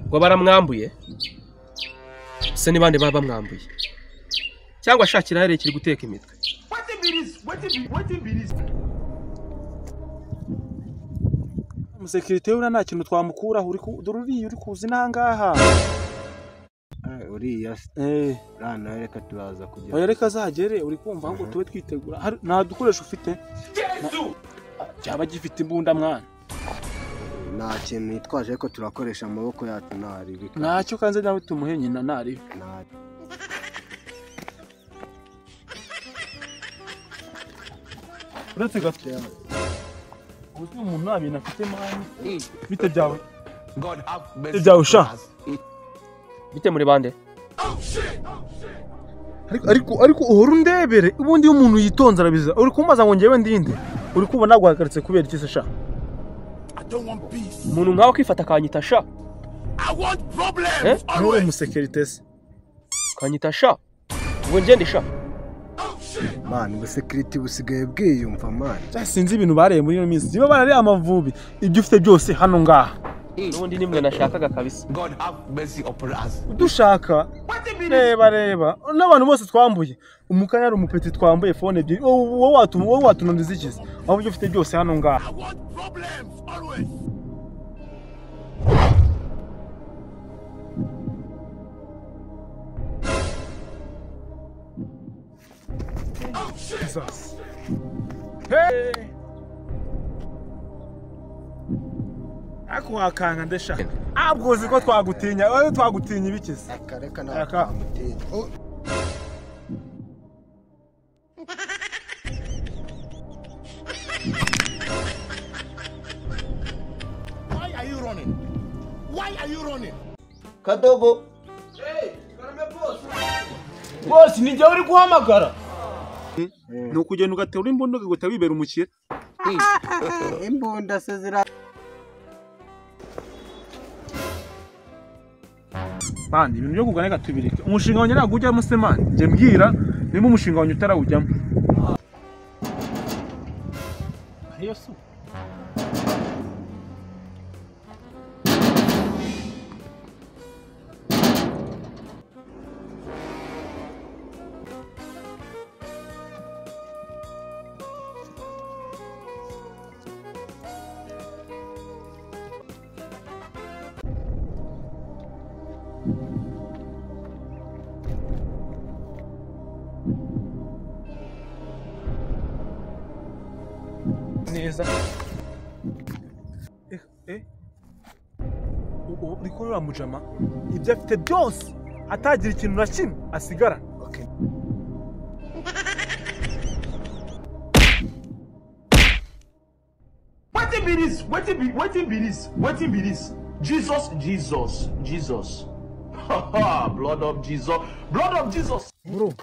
Ngo baramwambuye? Se ni bande baba bamwambuye? Cyangwa ashakira here kiri guteka imitwe. Umusekirite ura nta kintu twamukuraho uri dore uriya uri kuza inangaha. Uriya rana reka turaza kujya. Oya reka azagere uri kumva ngo tube twitegura. Nta dukoresho ufite. Cyaba gifite imbunda mwana. Nta kintu nitwaje ariko turakoresha amaboko yacu ntari. Ntacyo kanze nawe tumuhe nyina ntari. Uretse gato. Uzi umuntu nta bintu afite mani. Bite byawe? God have mercy. Bite byawe sha? Bite muri bande? Ariko uhora undebere ubundi iyo umuntu yitonze arabiza. Uri kumbaza ngo ngewe ndinde? Uri kubona naguhagaritse kubera iki se sha? Umuntu nkawe kwifata akanyita sha. Nturi umusekirite se? Kanyita sha. Ubwo ngende sha. Man, ubusekiriti busigaye bwiyumva man. Sinzi ibintu bareye muri ino minsi. Niba barareye amavubi, ibyo ufite byose hano ngaha. N'ubundi nimwe nashakaga kabisa. God have mercy upon us. Udushaka. Reba. N'abantu bose twambuye. Umukanya ari umupeti twambuye phone ebyiri. Wowe watunaniza iki se? Aho ibyo ufite byose hano ngaha. Jesus. Hey! Ako akanga ndesha. Abwo uzi ko twagutinya, wowe twagutinya ibiki se? Reka ntabwo. Why are you running? Why are you running? Kadogo. Hey, karame boss. Boss, ni jya uri guhamagara. Ni ukugenda ugatera imbunda ugahita wibera umukire. Imbunda se zira man, ibintu byo kugana reka tubireke. Umushinga wanjye ntabwo ujyamo se man. Njye mbwira nimba umushinga wanjye utarawujyamo. Ariyo su. Neza. Uri kubona mujama ibyo afite byose atagira ikintu na kimwe asigara. Okay. Wetin be this? Wetin be this? Wetin be this? Jesus, Jesus, Jesus. Blood of Jesus. Blood of Jesus. Bro.